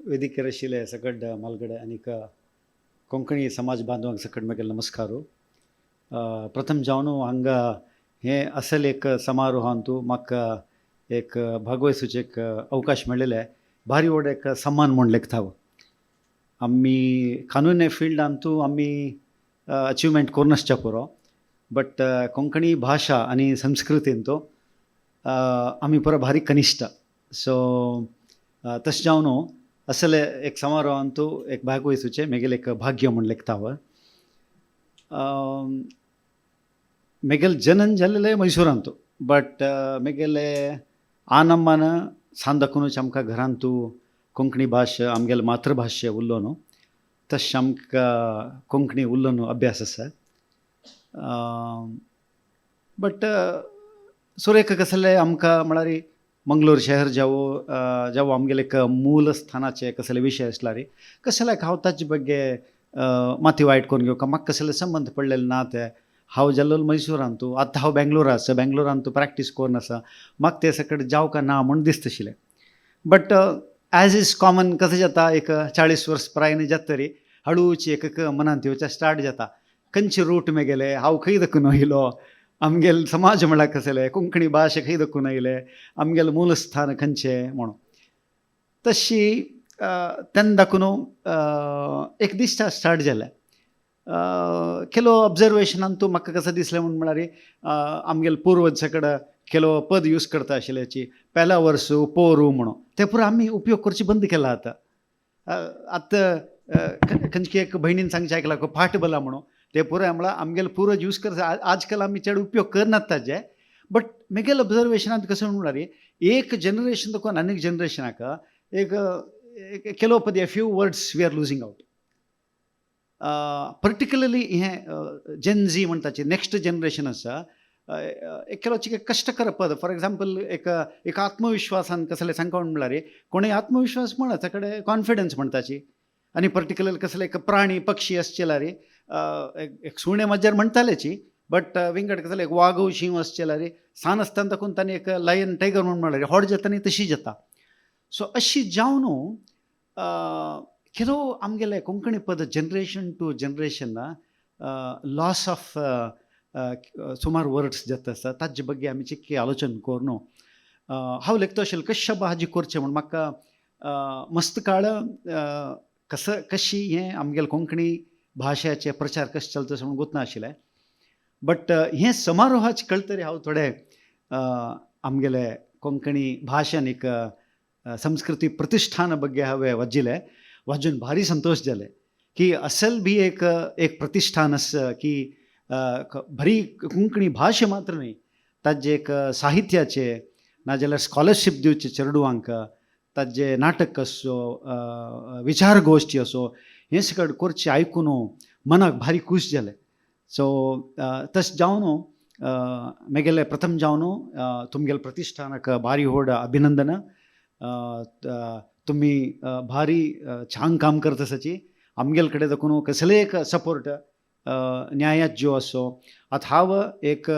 ವೇದಿಕೆ ರಶಿಲೆ सकड मालगडे आनीक कोंकणी समाज बांधवांक सकड म्हगेलो नमस्कार. प्रथम जावन हांगा हें असल एक समारोहांतू म्हाका एक भागवयसूचे एक अवकाश मेळिल्ले भारी व्हड एक सम्मान म्हूण लेखता हांव. आमी कानुनी फिल्डांतू आमी अचिवमेंट करूं नासच्या पुरो, बट कोंकणी भाशा आनी संस्कृतींतू आमी पुरो भारी कनिश्ठ. सो तशें जावन असले एक समारोहांतू एक भागवयसूचें म्हगेलें एक भाग्य म्हूण लेखता हांव. म्हगेलें जनन जाल्लें मैसुरांतू, बट म्हगेले आनम्मान सांदाकुनूच आमकां घरांतू कोंकणी भाशा आमगेले मातृभाशा उल्लो न्हू, तशें आमकां कोंकणी उल्लो न्हू अभ्यास आसा. बट सुरेख कसले आमकां म्हळ्यार मंगलोर शहर जावो जावो आमगेले एक मूल स्थानाचे कसले विशय आसल्यार कसले हांव ताजे ಬಗ್ಗೆ माती वायट करून घेवका म्हाका कसले संबंद पडलेले ना. ते हांव जाल्लो मैसुरांतू, आतां हांव बेंगलोर आसा, बेंगलोरांतू प्रॅक्टीस करून आसा, म्हाका ते सकड जावका ना म्हूण दिसता आशिल्लें. बट एज is common कसं जाता, एक 40 वर्स प्रायने जातरी हळूच एक मनांत येवचें स्टार्ट जाता, खंयचे रूट मेगेले, हांव खंय दखून येयलो, आमगेले समाज म्हळ्यार कसले, कोंकणी भाशा खंय दखून येयले, आमगेलें मूलस्थान खंयचें म्हणून. तशी तेन्ना दाखून एक दिसता स्टार्ट जालें. केलो ऑब्जर्वेशनान तूं म्हाका कसं दिसलें म्हूण म्हळ्यार आमगेले पुर्वज सकड केलो पद यूज करता आशिल्ल्याची पेला वर्सू पोरू म्हणून, ते पुरो आमी उपयोग करचे बंद केला. आतां आतां खंयची एक भयणीन सांगचें आयकलां फाट बला म्हणून, ते पुरो म्हळ्यार आमगेले पुर्वज यूज करता, आजकाल आमी चड उपयोग करनात ताजे. बट म्हगेले ऑब्जर्वेशनांत कसं म्हळ्यार एक जनरेशन दाखोवन आनीक जनरेशनाक एक केलो पद a few words we are losing out. Particularly हें जेन झी म्हणटाचे नेक्स्ट जनरेशन आसा, एक केलोची कश्टकर पद. फॉर एग्जाम्पल एक एक आत्मविश्वासान कसलें सांगता म्हळ्यार कोणूय आत्मविश्वास म्हणा ताचे कडेन कॉन्फिडन्स म्हणटाची, आनी पर्टिक्युलर कसले एक प्राणी पक्षी आसचे जाल्यार एक सुणें माजर म्हणटालेची, बट विंगड कसले एक वागो शींव आसचे जाल्यार सान आसतना दाखोवन तांणी एक लायन टायगर म्हूण म्हळ्यार होड जाता आनी तशी जाता. सो अशी जावन केलो आमगेले कोंकणी पद generation to generation loss of सुमार वर्ड्स जाता आसा. ताजे ಬಗ್ಗೆ आमी चिक्की आलोचन करून हांव लेखतो आशिल्लें कशें भाजी करचें म्हूण म्हाका मस्त काळ कसं कशी हें आमगेले कोंकणी भाशेचे प्रचार कशें चलता म्हणून गोतना आशिल्लें. बट हें समारोहाचे कळतरी हांव थोडे आमगेले कोंकणी भाशेन एक संस्कृती प्रतिष्ठान ಬಗ್ಗೆ हांवें वाजिल्लें, वाजून भारी संतोष जाले की असल बी एक एक प्रतिष्ठान आसा की बरी कोंकणी भाशा मात्र न्हय, ताजे एक साहित्याचे नाजाल्यार स्कॉलरशीप दिवचे चेडवांक, ताजे नाटक असो, विचार गोश्टी असो, हें सगळें करचें आयकून मनाक भारी खूश जालें. सो तशें जावन म्हगेलें प्रथम जावन तुमगेले प्रतिष्ठानाक भारी व्हड अभिनंदन. तुमी भारी छान काम करता आसाची, आमगेले कडेन दाखोवन कसलेय एक सपोर्ट न्यायाज्यो असो. आतां हांव एक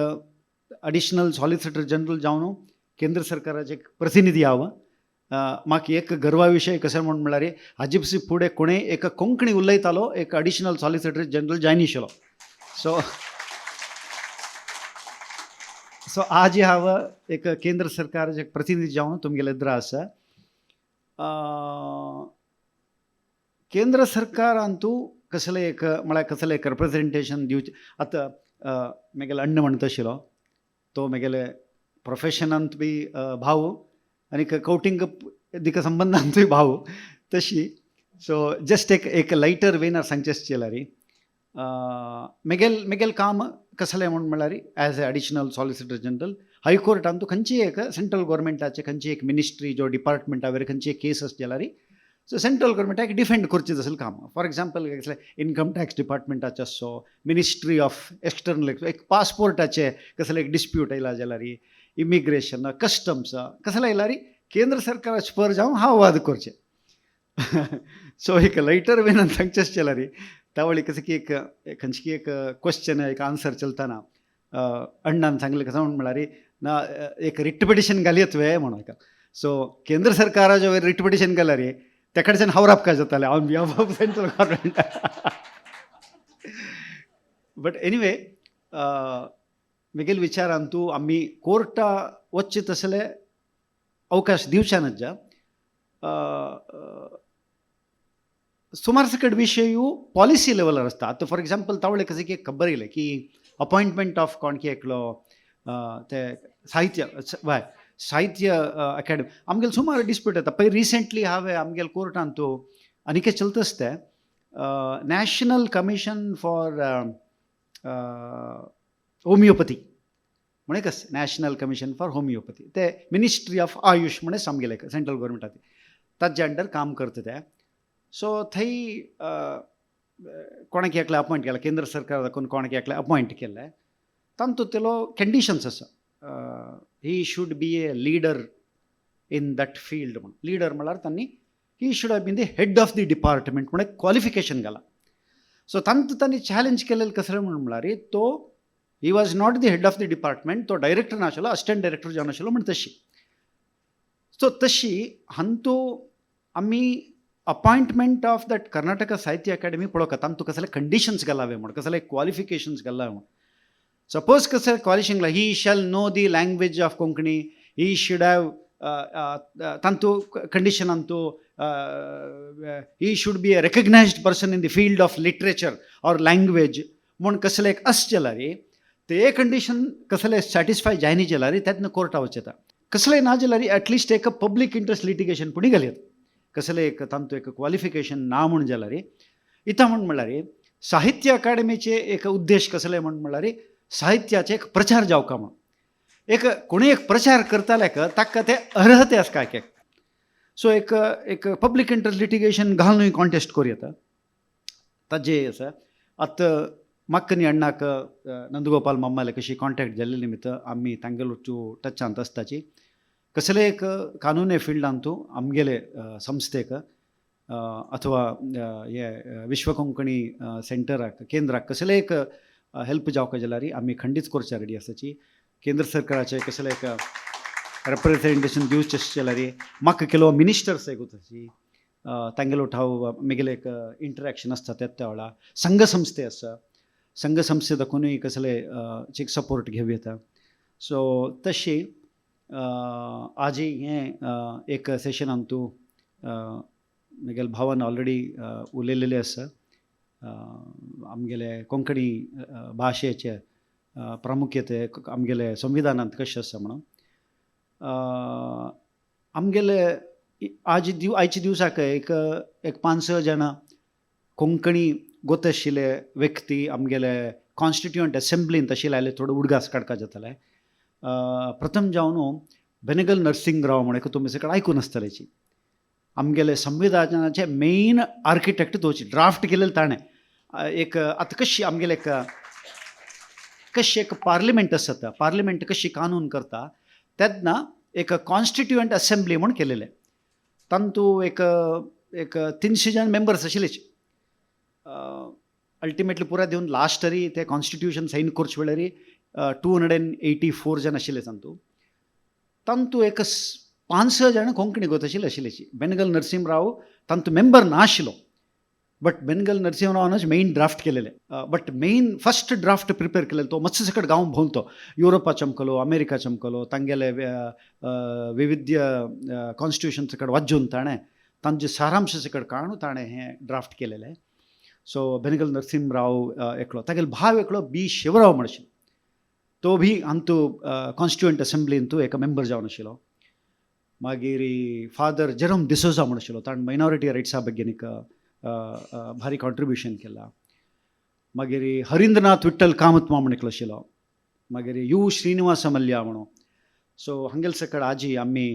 अडिशनल सॉलिसिटर जनरल जावन केंद्र सरकाराचे एक प्रतिनिधी हांव. म्हाका एक गर्वा विशय कशें म्हूण म्हळ्यार हाजे पसून फुडें कोणें एक कोंकणी उलयतालो एक अडिशनल सॉलिसिटर जनरल जायनिशिल्लो. सो सो आज हांव एक केंद्र सरकाराचे प्रतिनिधी जावन तुमगेले एदरा आसा. केंद्र सरकारांतू कसलें एक म्हळ्यार कसलें एक रिप्रेजेंटेशन दिवचें. आतां म्हगेलो अण्ण म्हणटा आशिल्लो तो म्हगेले प्रोफेशनांत बी भाव आनी कौटिंग दिका संबंदांतूय भाव तशी. सो जस्ट एक एक लायटर वेनार सांगचें आसचें जाल्यार म्हगेल म्हगेलें काम कसलें म्हूण म्हळ्यार as a additional solicitor general हायकोर्टांत खंयचीय एक सेंट्रल गोवोरमेंटाचे खंयची एक मिनिस्ट्री जो डिपार्टमेंटा वयर खंयची एक केस आसली जाल्यार सो सेंट्रल गोवोरमेंटाक डिफेंड करचें तसलें काम. फॉर एग्जाम्पल कसलें इनकम टॅक्स डिपार्टमेंटाचें आसचो, मिनिस्ट्री ऑफ एक्सटर्नल एक पासपोर्टाचे कसलें एक डिस्प्यूट आयला जाल्यार, इमिग्रेशन कस्टम्स कसलें आयल्यार केंद्र सरकाराचे पर जावन हांव वाद करचें. सो एक लायटर वेनान सांगचें आसचें जाल्यार त्यावेळी कसं की एक खंयची एक क्वेश्चन एक आन्सर चलतना अण्णान सांगलें कसं म्हूण म्हळ्यार ना एक रिट पिटिशन घालयत वे म्हणून. सो केंद्र सरकाराच्या वयर रिट पिटिशन घाल्यार ते कडच्यान हांव राबका जातालें on behalf of central government. But anyway, म्हगेले विचारान तूं आमी कोर्टा वचचे तसले अवकाश दिवच्यानच जा. सुमार सकट विशय पॉलिसी लेवलार आसता. आतां फॉर एग्जाम्पल तावळे कशें की खबर येयलें की अपॉयंटमेंट ऑफ कोण की एकलो ते साहित्य, वय, साहित्य अकॅडमी आमगेले सुमार डिस्प्यूट येता. पळय, रिसेंटली हांवें आमगेले कोर्टान तूं आनीक चलताच तें नॅशनल कमिशन फॉर होमिओपथी म्हणे, कस नॅशनल कमिशन फॉर होमिओपथी ते मिनिस्ट्री ऑफ आयुष म्हणे आमगेले सेंट्रल गव्हर्मेंटात ताजे अंडर काम करता ते. सो थंय कोणाक एकले अपॉयंट केला, केंद्र सरकार दाखोवन कोणाक एकले अपॉयंट केल्लें. तातूंतलो कंडिशन्स आसा, he should be a leader in that field म्हणून. लिडर म्हळ्यार तांणी he should have been the head of the department म्हणून क्वॉलिफिकेशन घाला. सो तांतू तांणी चॅलेंज केलेलें कसलें म्हणून म्हळ्यार तो he was not the head of the department, तो डायरेक्टर नाशिल्लो, असिस्टंट डायरेक्टर जावन आशिल्लो म्हण तशी. सो तशी हांतू आमी अपॉयंटमेंट ऑफ that Karnataka साहित्य अकाडेमी पळोवका, तांतू कसले कंडिशन्स घालावे म्हण, कसले क्वॉलिफिकेशन्स घालावे म्हण. सपोज कसले qualification, he shall know the language of Konkani, he should have तांतू कंडिशनांतू he should be a recognized person in the field of literature or language म्हूण कसले एक अशें जाल्यार, ते कंडिशन कसले सॅटिस्फाय जायनी जाल्यार तेन्ना कोर्टा वचता. कसले ना जाल्यार एटलिस्ट एक पब्लीक इंट्रस्ट लिटिगेशन पुणी घालयत, कसले एक तांतू एक क्वॉलिफिकेशन ना म्हूण जाल्यार. इतां म्हण म्हणल्यार साहित्य अकाडेमीचे एक उद्देश कसले म्हण म्हणल्यार साहित्याचे एक प्रचार जावका म्हण. एक कोणूय एक प्रचार करताले ताका ते अर्हते आसता एक एक. सो एक एक पब्लीक इंट्रस्ट लिटिगेशन घालून कॉन्टेस्ट करूं येता ताजे आसा. आतां म्हाका न्ही अण्णाक नंदगोपाल मामाले कशी कॉन्टेक्ट जाल्ले निमित्त आमी तांगेलो टू टचांत आसताची. कसले एक कानूनी फिल्डांतू आमगेले संस्थेक अथवा हे विश्व कोंकणी सेंटराक, केंद्राक कसले एक हेल्प जावका जाल्यार आमी खंडीत करच्या रेडी आसाची. केंद्र सरकाराचे कसले एक रेप्रेजेंटेशन दिवचें जाल्यार म्हाका ಕೆಲವು मिनिस्टर्स एक उताची, तांगेलो ठाव मेगेले एक इंटरेक्शन आसता. त्या त्या वेळार संघ संस्थे आसा, संघ संस्थे दाखोवनूय कसले चीक सपोर्ट घेवं येता. सो तशी आजी हें एक सेशनान तूं म्हगेले भावान ऑलरेडी उलयलेलें आसा आमगेले कोंकणी भाशेचे प्रामुख्यते आमगेले संविधानांत कशें आसा म्हणून. आमगेले आज आयच्या दिवसाक एक एक पांच स जाणां कोंकणी गोत आशिल्ले व्यक्ती आमगेले कॉन्स्टिट्युएंट असेंब्लींत आशिल्ले जाल्यार थोडो उडगास काडपा जाताले. प्रथम जावन बेनेगल नरसिंग राव म्हण तुमी सगळें आयकून आसतलेची. आमगेले संविधानाचे मेन आर्किटेक्ट तोची, ड्राफ्ट केलेले ताणें. एक आतां कशी आमगेले एक कशी एक पार्लिमेंट आसता, पार्लिमेंट कशी कानून करता, तेन्ना एक कॉन्स्टिट्युएंट असेंब्ली म्हूण केलेलें. तांतू एक एक 300 जाण मेंबर्स आशिल्लेच. अल्टिमेटली पुरा दिवन लास्ट तरी ते कॉन्स्टिट्युशन सायन करचे वेळार 284 जाण आशिल्ले तांतू. तांतू एक पांच स जाण कोंकणी गोत आशिल्ले आशिल्लेची. बेनगल नरसिंह राव तांतू मेंबर ना आशिल्लो, but Benegal Narasimha रावानच main draft केलेले. But main first draft prepare केलेलो तो मातसो सकट गांव भोंवतो, युरोपा चमकलो, अमेरिका चमकलो, तांगेले विविध कॉन्स्टिट्युशन सकट वाजून ताणें तांचे सारांश सकट काडून ताणें हें ड्राफ्ट केलेलें. सो बेनगल नरसिंह राव एकलो, तागेलो भाव एकलो बी शिवराव म्हणशील, तो बी अंतू कॉन्स्टिट्युएंट असेंब्लींतू एक मेंबर जावन आशिल्लो. मागीर फादर जेरोम डिसोजा म्हण आशिल्लो, ताणें मायनॉरिटी रायट्सा ಬಗ್ಗೆ भारी कॉन्ट्रिब्युशन केलां. मागीर हरिंद्रनाथ विठ्ठल कामत म्हण एकलो आशिल्लो. मागीर you Srinivasa Mallya म्हणून. सो हांगेल सकड आजी आमी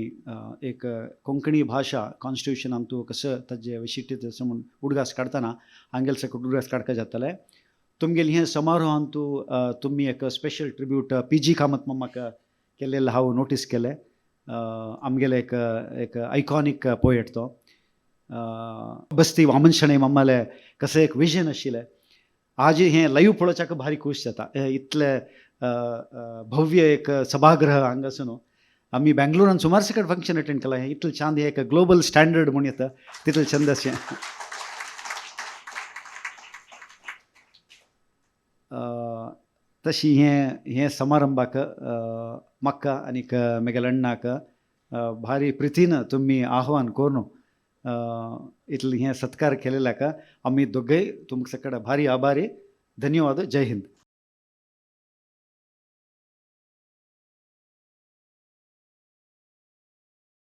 एक कोंकणी भाशा कॉन्स्टिट्युशन आमतू कसं ताजे वैशिश्ट्य तसं म्हूण उडगास काडटना हांगेल सकड उडगास काडका जातले. तुमगेले हे समारोहांतू तुमी एक special tribute P G Kamat मम्माक केलेलं हांव नोटीस केलें. आमगेले एक एक आयकॉनीक पोएट तो. बस्ती वामन शणै मम्माले कसं एक विजन आशिल्लें, आज हें लायव्ह पळोवच्याक भारी खूश जाता. हे इतले भव्य एक सभागृह हांगासर न्हू. आमी बेंगलोरान सुमार सकट फंक्शन अटेंड केलां. हें इतलें छान, हें एक ग्लोबल स्टँडर्ड म्हूण येता तितलें छंद अशें. तशी हें हें समारंभाक म्हाका आनीक म्हगेल्या अण्णाक भारी प्रितीन तुमी आव्हान करून इतलें हें सत्कार केलेल्याक आमी दोगूय तुमकां सकड भारी आभारी. धन्यवाद. जय हिंद.